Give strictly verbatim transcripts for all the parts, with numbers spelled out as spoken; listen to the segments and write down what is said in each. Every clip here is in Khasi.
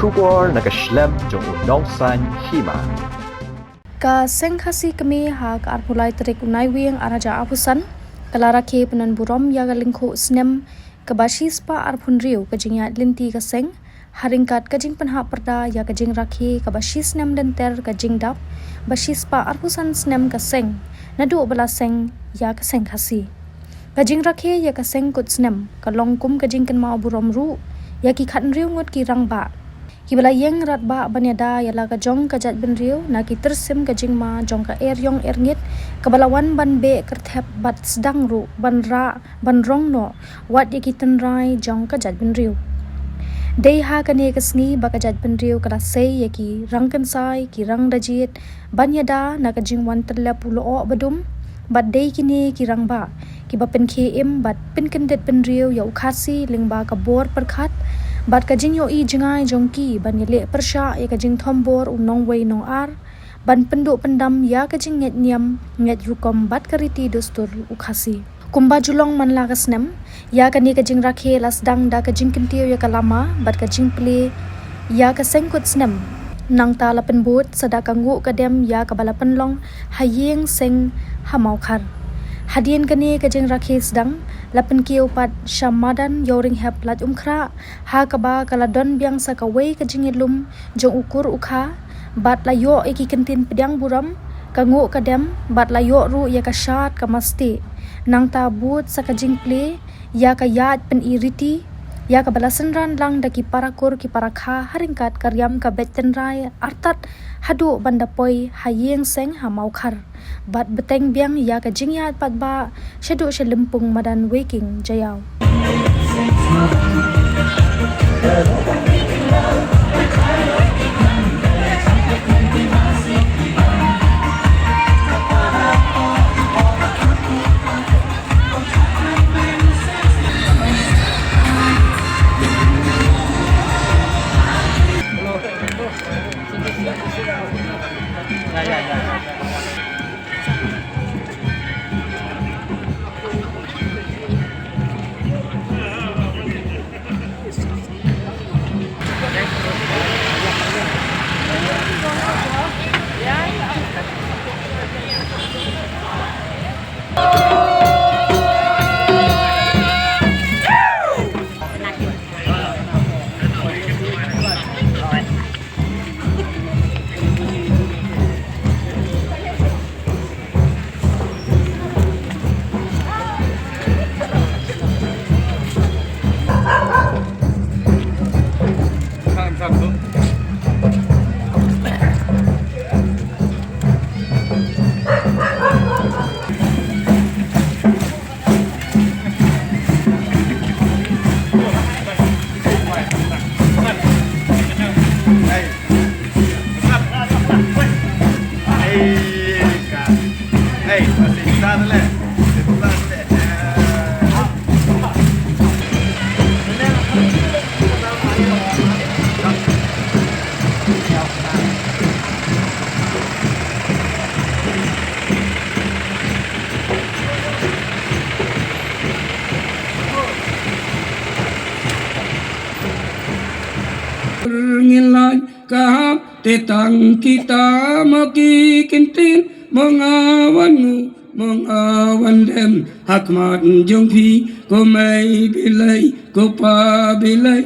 Khubor na ka shlem jong u Nongsaiñ Hima. Ka Seng Khasi Kmie ha ka arphew lai tarik u Naiwieng arhajar arphew san ka la rakhe pynban burom ïa ka lyngkhuh snem kaba shispah arphew hynriew ka jingïaid lynti ka seng, ha ryngkat ka jingpynhap pyrda ïa ka jingrakhe kaba shisnem lynter ka jingdap ba shispah arphew san snem ka seng, naduh ba la seng ïa ka Seng Khasi. Ka jingrakhe ïa ka seng kut snem ka long kum ka jingkynmaw burom ruh ïa ki khathynriew ngut ki rangbah kiba la ïeng radbah ban ïada ïa la ka jong ka jaitbynriew na ki tyrsim ka jingma jong ka eriong erngit kaba la wan ban beh kyrthep bad sdang ruh ban rah ban rong noh wat ïa ki tynrai jong ka jaitbynriew. Dei ha kane ka sngi ba ka jaitbynriew ka la sei ïa ki rangkynsai, ki rangdajied ban ïada na ka jingwan tyllep u lyoh badum, bad dei kine ki rangbah kiba pynkhie im bad pynkyndit bynriew ïa u Khasi lyngba ka bor pyrkhat bad ka jingïohi jngai jong ki ban ïaleh pyrshah ïa ka jingthombor u nongwei nongar, ban pynduh pyndam ïa ka jingngeit niam ngeit rukom bad ka riti dustur u Khasi. Kumba ju long man la ka snem, ïa kane ka jingrakhe la sdang da ka jingkyntiew ïa ka lama bad ka jingplie ïa ka seng kut snem. Nangta la pynbud sa da ka nguh ka dem ïa kaba la pynlong ha ïing seng ha Mawkhar. Hadien kane ka jingrakhe sdang la pynkiew pat sha madan Ïawringhep Laitumkhrah, ha kaba ka la don biang sa kawei ka jingïalum jong u kur u kha, bad la ïoh ïa ki kyntien pdiang burom, ka nguh ka dem, bad la ïoh ruh ïa ka shad ka masti. Nangta bud sa ka jingplie ïa ka ïaid pyni riti, ïa kaba la synran lang da ki para kur ki para kha ha ryngkat ka riam ka beit tynrai artat haduh ban da poi ha ïing seng ha Mawkhar. Bad bteng biang ïa ka jingïaid paidbah shaduh sha lympung madan Weiking Jaïaw. Ngin lait ka hap te tang kita ma ki kyntien mo nga wan ngu mo nga wan dem ha khmat jong phi ko mei Blei ko pa Blei.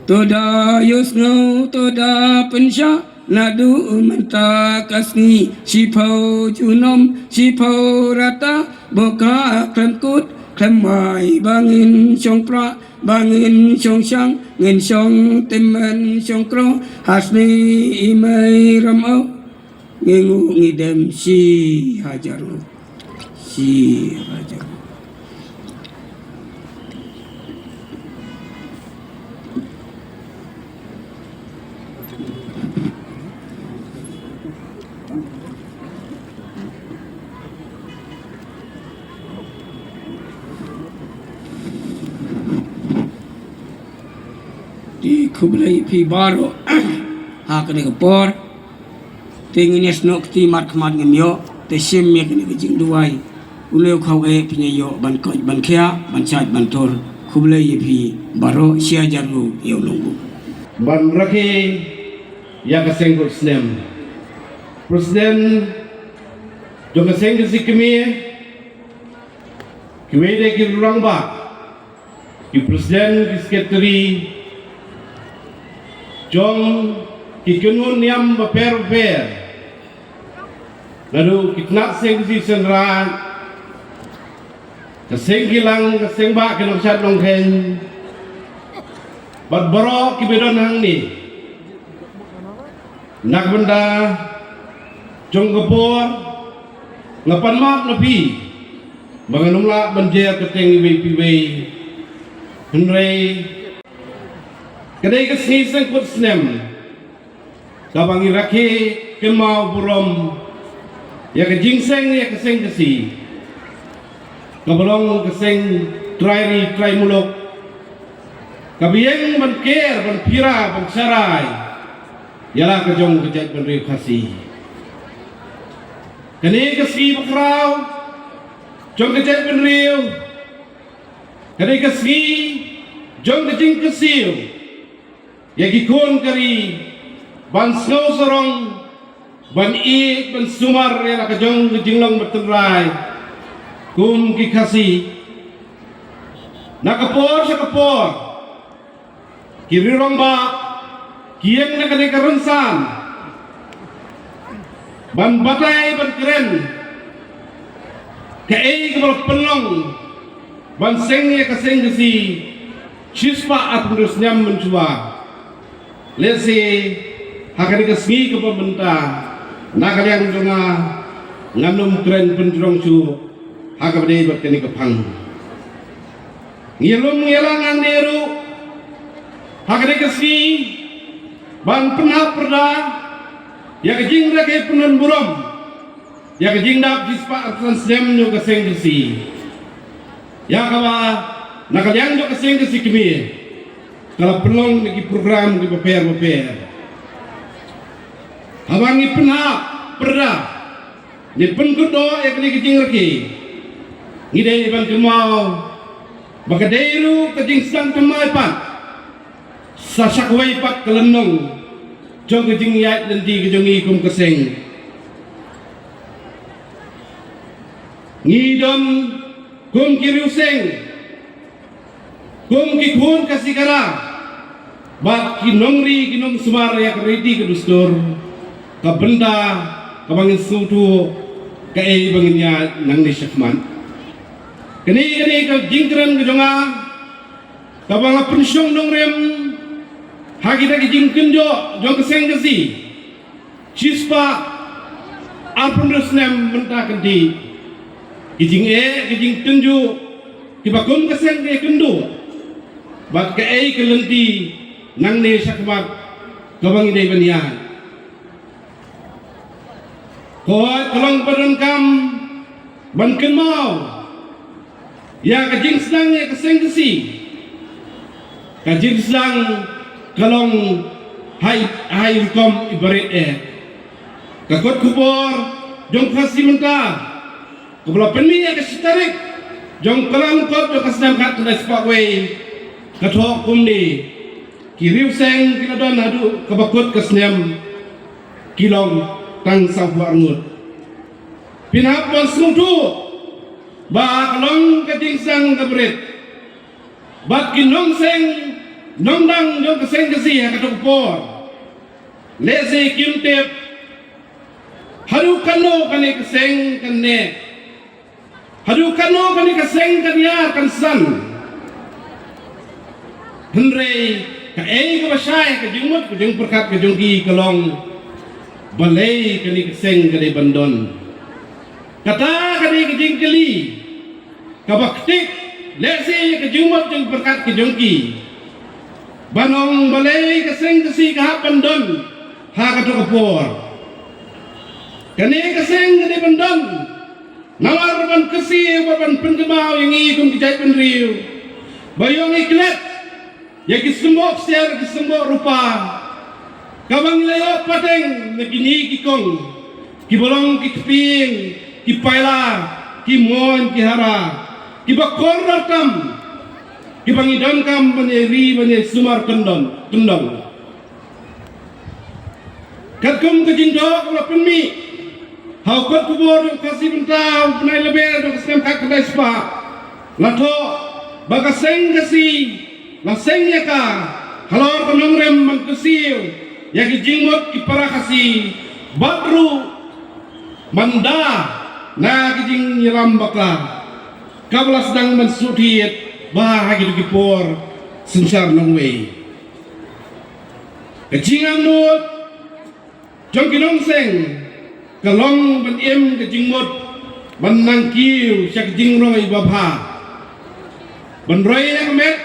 To da ïohsngew to da pynshah naduh mynta ka sngi shiphew junom shiphew rta ba ka khlem kut khlem wai ba ngin shong prah ba ngin shong shang ngin shong tymmen shong kroh ha sni i mei Ramew. Ngi nguh ngi dem shi hajar nguh. Shi hajar nguh. Te khublei phi baroh ha kane ka por. Te ngin ïa snoh kti markhmat ngim ïoh te shim ïa kane ka jingduwai. Une u khaw eh phin ïa ïoh ban koit ban khiah ban shait ban tur. Khublei ïa phi baroh, shi hajar nguh ïa u nongbuh. ban rakhe ïa ka seng kut snem. President jong ka seng Khasi Kmie, kiwei de ki rangbah, ki president, ki secretary jong ki kynhun niam bapher bapher, naduh ki tnat seng Khasi seng Raij, ka seng kilang, ka seng bah ki nongshad nongkheiñ, bad baroh kiba don hangne. Na ka bynta jong ka por, nga pan map na phi ba ngan ym lah ban jer kyrteng iwei pa iwei. Hynrei ka dei ka sngi seng kut snem kaba ngi rakhe kynmaw burom ïa ka jingseng ïa ka seng Khasi, kaba long ka seng trai ri trai muluk, kaba ïeng ban ker, ban phira, ban sharai ïa la ka jong ka jaitbynriew Khasi. Kane ka sngi bakhraw jong ka jaitbynriew, kane ka sngi jong ka jingkyrsiew ïa ki khun ka ri, ban sngewsarong, ban ïeit, ban sumar ïa la ka jong ka jinglong ba tynrai kum ki Khasi. Na ka por sha ka por, ki rangbah ki ïeng na kane ka rynsan ban batai, ban kren kaei kaba la pynlong ban seng ïa ka seng Khasi shispah arphew snem mynshuwa. Lehse ha kane ka sngi kaba mynta, na ka liang jong nga, ngan ym kren pynjrong shuh ha kaba dei bad kane ka phang. Ngi lum ngi lang hangne ruh ha kane ka sngi ban pynhap pyrda ïa ka jingrakhe pyndon burom ïa ka jingdap shispah arphew san snem jong ka seng Khasi, ïa kaba na ka liang jong ka seng Khasi Kmie ka la pynlong da ki program kiba pher bapher. Haba ngi pynhap pyrda, ngi pynkut doh ïa kane ka jingrakhe, ngi dei ban kynmaw ba ka dei ruh ka jingsdang thymmai pat sa sha kawei pat ka lynnong jong ka jingïaid lynti ka jong ngi kum ka seng. Ngi don kum ki riewseng, kum ki khun Khasi Khara, bad ki nongri ki nongsumar ïa ka riti ka dustur, ka bynta kaba ngin sngewthuh kaei ba ngin ïaid nangne shakhmat. Kane, kane ka jingkren ka jong nga kaba nga pynshong nongrim ha kita ki jingkynjoh jong ka seng Khasi shispah arphew snem mynta ka dei. Ki jingeh, ki jingtynjuh kiba kum ka seng ka ïakynduh, bad kaei ka lynti nangne shakhmat kaba ngi dei ban ïaid. Ka long ba donkam ban kynmaw ïa ka jingsdang ïa ka seng Khasi. Ka jingsdang ka long ha i, ha i rukom iba rit eh. Ka kot khubor jong Khasi Mynta kaba la pynmih ïa ka shi tarik jong Kyllalyngkot jong ka snem khatkhyndai spah wei ka thoh kumne: Ki riewseng ki la don haduh kaba kut ka snem ki long tang sawphew ar ngut. Phin hap ban sngewthuh ba ka long ka jingsdang kaba rit. Bad ki nongseng nongdang jong ka seng Khasi ha kato ka por, lehse kim tip haduh katno kane ka seng kan neh, haduh katno kane ka seng kan ïar kan san. Hynrei kaei kaba shai ka jingmut ka jingpyrkhat ka jong ki ka long, balei kane ka seng ka dei ban don? Kata ka dei ka jingkylli kaba ktik lehse ïa ka jingmut jingpyrkhat ka jong ki, ban ong balei ka seng Khasi ka hap ban don ha kato ka por. Kane ka seng ka dei ban don namar ban kyrsiew bad ban pynkynmaw ïa ngi kum ki jaitbynriew ba ïoh ngi klet ïa ki symboh ksiar, ki symboh rupa, kaba ngi la ïoh pateng na kine ki kong kiba long ki kpieng, ki paila, ki moin, ki hara, kiba kordor tam, kiba ngi donkam ban ïa ri, ban ïa sumar kyndon, kyndong. Katkum ka jingdoh kaba la pynmih ha u kot khubor jong ka Khasi Bynta u bnai Lber jong ka snem khatkhyndai spah, la thoh ba ka seng Khasi la seng ïa ka halor ka nongrim ban kyrsiew ïa ki jingmut ki para Khasi bad ruh ban da na ki jingïalam bakla kaba la sdang ban sngewthuh bha ha kito ki por synshar nongwei. Ka jingangnud jong ki nongseng ka long ban im ka jingmut ban nang kiew sha ka jingroi babha, ban roi ïa ka met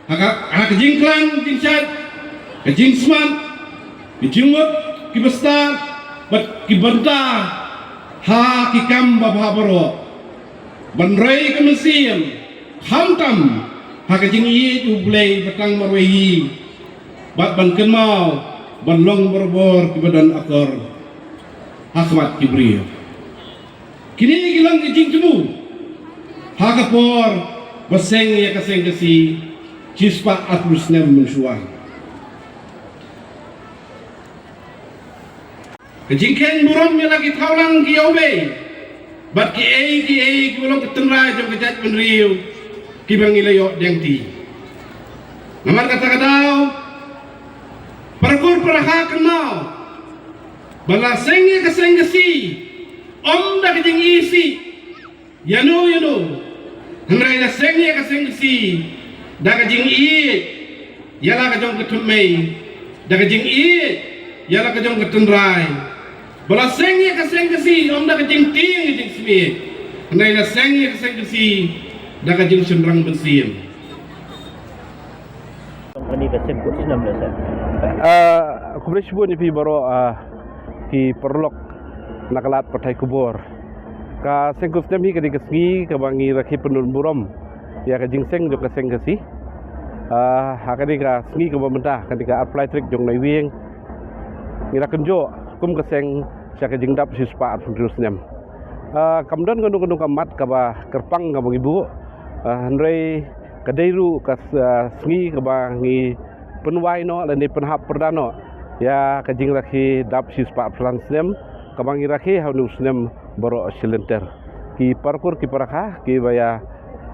ha ka, ha ka jingkhlaiñ jingshait, ka jingsmat, ka jingmut kiba stad bad ki bynta ha ki kam babha baroh, ban roi ka mynsiem khamtam ha ka jingïeit U Blei ba tang marwei hi bad ban kynmaw ban long barabor kiba don akor ha khmat ki briew. Kine ki long ki jingthmu ha ka por ba seng ïa ka seng Khasi shispah arphew snem mynshuwa. Ka jingkheiñ burom ïa la ki thawlang ki ïawbei bad kiei kiei kiba long ka tynrai jong ka jaitbynriew kiba ngi la ïoh diengti. Namar kata ka daw, para kur para ha kynmaw ba la seng ïa ka seng Khasi ym da ka jingisih ïano ïano, hynrei la seng ïa ka seng Khasi da ka jingïeit ïa la ka jong ka thymmei, da ka jingïeit ïa la ka jong ka tynrai. Ba la seng ïa ka seng Khasi ym da ka jingtieng ka jingsmit, hynrei la seng ïa ka seng Khasi da ka jingshynrang mynsiem. Kane ka seng kut snem la seng. Ah, khublei shibun ïa phi baroh, ah, ki paralok na ka lad pathai khubor. Ka seng kut snem hi ka dei ka sngi kaba ngi rakhe pynlong burom ïa ka jingseng jong ka seng Khasi. Ah, ha kane ka sngi kaba mynta, kane ka arphew lai tarik jong u Naiwieng, ngi la kynjoh kum ka seng sha ka jingdap shispah arphew hynriew snem. Ah, kam don kano kano ka mat kaba kyrpang kaba ngi buh. Ah, hynrei ka dei ruh ka s-, ah, sngi kaba ngi pynwai noh lane pynhap pyrda noh ïa ka jingrakhe dap shispah arphew san snem kaba ngi rakhe ha une u snem baroh shi lynter. Ki para kur ki para kha kiba ïa,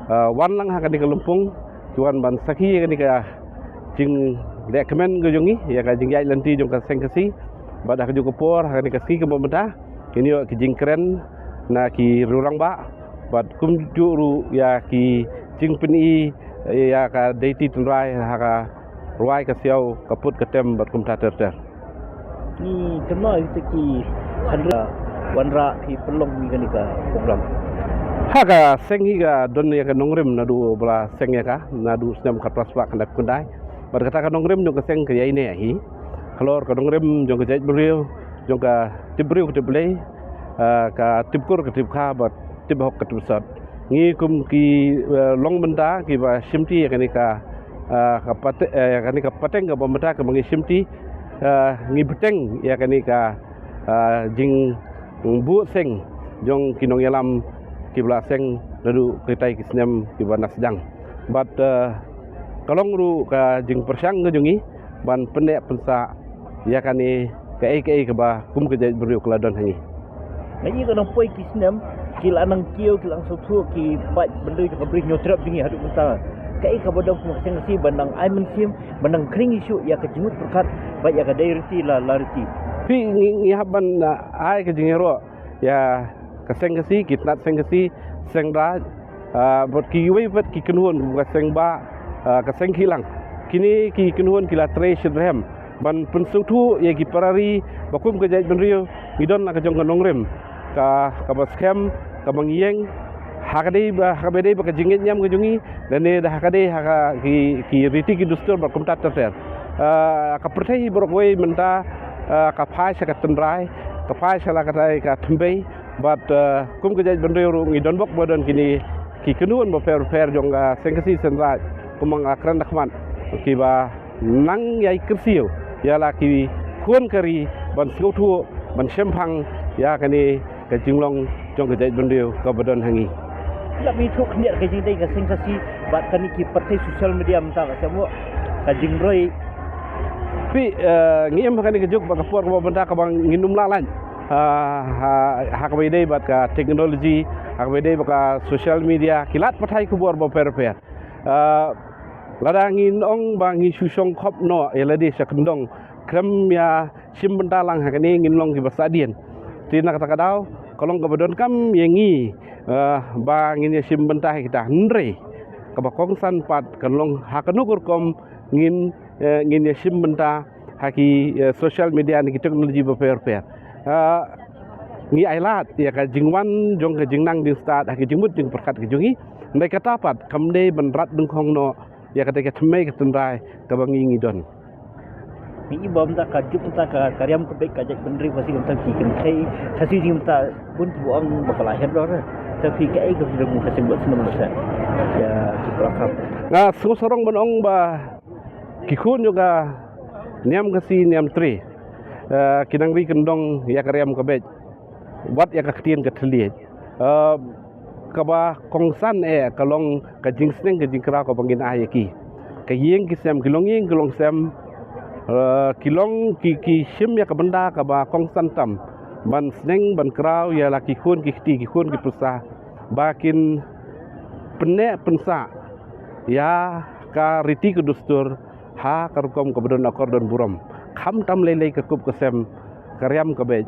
ah, wan lang ha kane ka lympung, ki wan ban sakhi ïa kane ka jinglehkmen ka jong ngi ïa ka jingïaid lynti jong ka seng Khasi. Bad ha kajuh ka por ha kane ka sngi kaba mynta, kin ïoh ki jingkren na ki riew rangbah bad kumjuh ruh ïa ki jingpyni ïa ka deiti tynrai ha ka rwai ka siaw, ka put ka tem bad kumta ter ter. Ngi kynmaw ïa kita ki kynriew wanrah phi pynlong ïa kane ka program. Ha ka seng hi ka don ïa ka nongrim naduh ba la seng ïa ka, naduh snem khatphra spah khyndai phew khyndai. Bad kata ka nongrim jong ka seng ka ïaineh hi halor ka nongrim jong ka jaitbynriew, jong ka tip briew ka tip Blei, ah, ka tip kur ka tip kha bad tip hok ka tip sot. Ngi kum ki, eh, long bynta kiba shimti ïa kane ka, ah, ka pate-, eh, kane ka pateng kaba mynta kaba ngi shimti, ah, ngi bteng ïa kane ka, ah, jingbuh seng jong ki nongïalam kiba la seng naduh kitai ki snem kiba na sdang. Bad, eh, ka long ruh ka jingpyrshang ka jong ngi ban pynneh pynsah ïa kane kaei kaei kaba kum ka jaitbynriew ka la don ha ngi. Nga ïohi ka nang poi ki snem ki la nang kiew, ki la nang sngewthuh ki paid bynriew jong ka Bri Hynñiewtrep jong ngi haduh mynta. Kaei kaba don kum ka seng Khasi ban nang ai mynsiem, ban nang khring ïa shuh ïa ka jingmut pyrkhat bad ïa ka dei riti la la riti. Phi ngi, ngi hap ban, ah, ai ka jingïaroh ïa ka seng Khasi, ki tnat seng Khasi, seng Raid, ah, bad kiwei pat ki kynhun kum ka seng Bah, ah, ka seng Khihlang. Kine ki kynhun ki la trei shitrhem ban pynsngewthuh ïa ki para ri ba kum ka jaitbynriew ngi don la ka jong ka nongrim ka, kaba skhem, kaba ngi ïeng ha ka dei ba, ha kaba dei ba ka jingngeit niam ka jong ngi, lane da ha ka dei ha ka ki, ki riti ki dustur bad kumta ter ter. Ah, ka pyrthei baroh kawei mynta, ah, ka phai sha ka tynrai, ka phai sha la katai ka thymmei, bad, eh, kum ka jaitbynriew ruh ngi don bok ba don kine ki kynhun bapher bapher jong ka seng Khasi seng Raid, kum nga kren da khmat, kiba nang ïai kyrsiew ïa la ki khun ka ri ban sngewthuh, ban shemphang ïa kane ka jinglong jong ka jaitbynriew kaba don ha ngi. Lada phi thuh khyndiat ka jingdei ka seng Khasi bad kane ki pyrthei social media mynta ka seng, ka jingroi Phi, eh, ngi im ha kane ka juk bad ka por kaba mynta kaba ngin ym lah lait. Ah, ha, ha kaba ïadei bad ka technology, ha kaba ïadei bad ka social media, ki lad pathai khubor bapher bapher. Ah, lada ngin ong ba ngi shu shong khop noh ïa lade sha kyndong, khlem ïa shim bynta lang ha kane ngin long kiba sahdien. Te na kata ka daw, ka long kaba donkam ïa ngi, eh, ba ngin ïa shim bynta ha kita, hynrei kaba kongsan pat kan long ha kano ka rukom ngin, eh, ngin ïa shim bynta ha ki, eh, social media ne ki technology bapher bapher. Eh, ngi ailad ïa ka jingwan jong ka jingnang jingstad ha ki jingmut jingpyrkhat ki jong ngi. Hynrei kata pat kam dei ban rat dyngkhong noh ïa kata ka thymmei ka tynrai kaba ngi ngi don. Ngi i ba mynta ka juk mynta ka, ka riam ka beit ka jaitbynriew Khasi mynta ki kynthei Khasi jingmynta bun ki ba ong ba ka la her dor. Te phi kaei ka phi dang ka seng bad snem mynta. Ïa ki para kham. Nga sngewsarong ban ong ba ki khun jong ka niam Khasi niam Tre, eh, ki nang ri kyndong ïa ka riam ka beit, wat ïa ka ktien ka thylliej. Eh, kaba kongsan eh ka long ka jingsneng ka jingkraw kaba ngin ai ïa ki. Ka ïing ki sem, ki long ïing ki long sem, eh, ki long ki, ki shim ïa ka bynta kaba kongsan tam ban sneng ban kraw ïa la ki khun ki kti, ki khun ki pyrsa, ba kin pynneh pynsah ïa ka riti ka dustur ha ka rukom kaba don akor don burom. Kham tam lei lei ka kup ka sem, ka riam ka beit.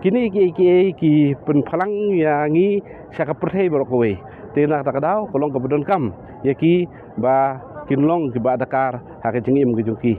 Kine kiei kiei ki pynphalang ïa ngi sha ka pyrthei baroh kawei. Te na kata ka daw ka long kaba donkam ïa ki ba kin long kiba adkar ha ka jingim ka jong ki.